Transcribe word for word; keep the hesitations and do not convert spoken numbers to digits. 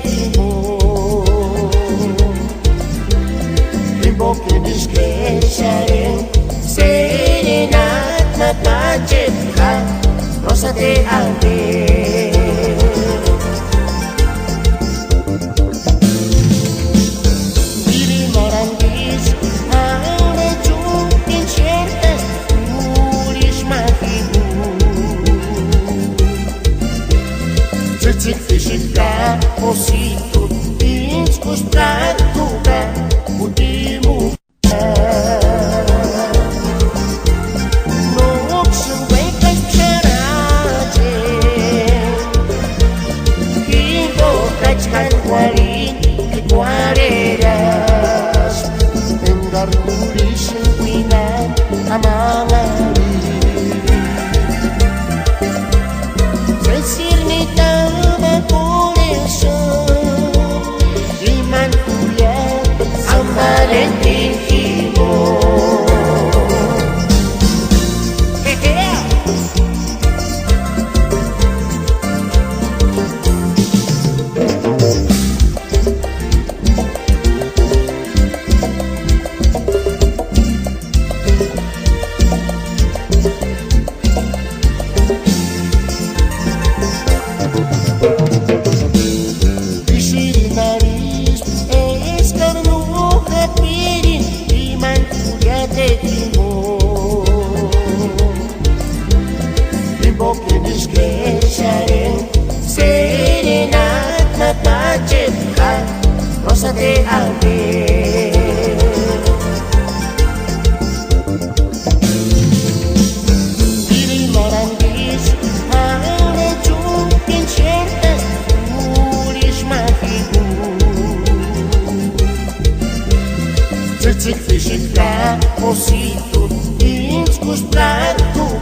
Jimbo, jimbo k'éri ísku exarhentku, serenata ma p'achepka, no sé de ampe. Irhimarhantisï ampe chúpinchent'asti úrhixu ma jimbo. Tsïtsïkpixika Josito, íntskuspti kántuka, jutimu. Nóksïni uékaspti xarhacheni, jimbokachi k'áni uarhini, kuarheraspti enkaru úrhixeni uinani amanharini. Sésiri nitama kurhexati, imani jurhiata San Valentín jimbo. Ísïrini arhispti eskari no japirini imani jurhiata jimbo. Jimbo k'éri ísku exarhentku, serenata ma p'achepka, no sé de ampe. Irhimarhantisï ampe chúpinchent'asti úrhixu ma jimbo. Tsïtsïkpixika Josito, íntskuspti kántuka,